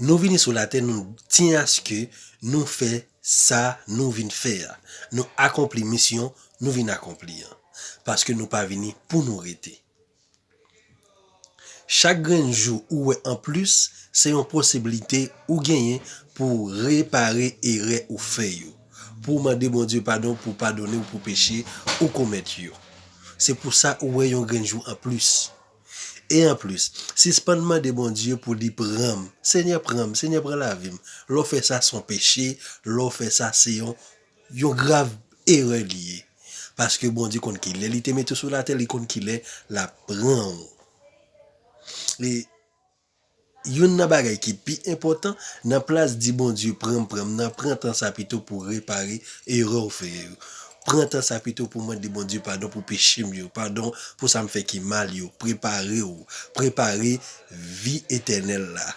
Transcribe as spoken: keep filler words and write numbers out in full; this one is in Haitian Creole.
Nou vini sou latè, nou tyen aske nou fè sa nou vin fè a. Nou akonpli misyon nou vin akonpli an. Paske nou pa vini pou nou rete. Chak grenn jou ou wè anplis, se yon posiblite ou genyen pou repare erè ou fè yo. Pou w mande Bondye padon, pou padone w pou peche ou komèt yo. Se pou sa ou wè yon grenn jou anplis. E anplis, sispann mande Bondye pou li pran m. Senyè, pran m, Senyè, pran lavi m. Lè w fè sa, se yon peche. Lè w fè sa, se yon, yon grav erè li ye. Paske Bondye konn ki lè li te mete w sou latè, li konn ki lè l ap pran w. E youn nan bagay ki pi enpòtan, nan plas di Bondye pran m, pran m nan, pran tan sa pito pou repare erè w fè yo. Pran tan sa pito pou mande Bondye padon pou peche m yo, padon pou sa m fè ki mal yo. Prepare w, prepare vi etènèl la.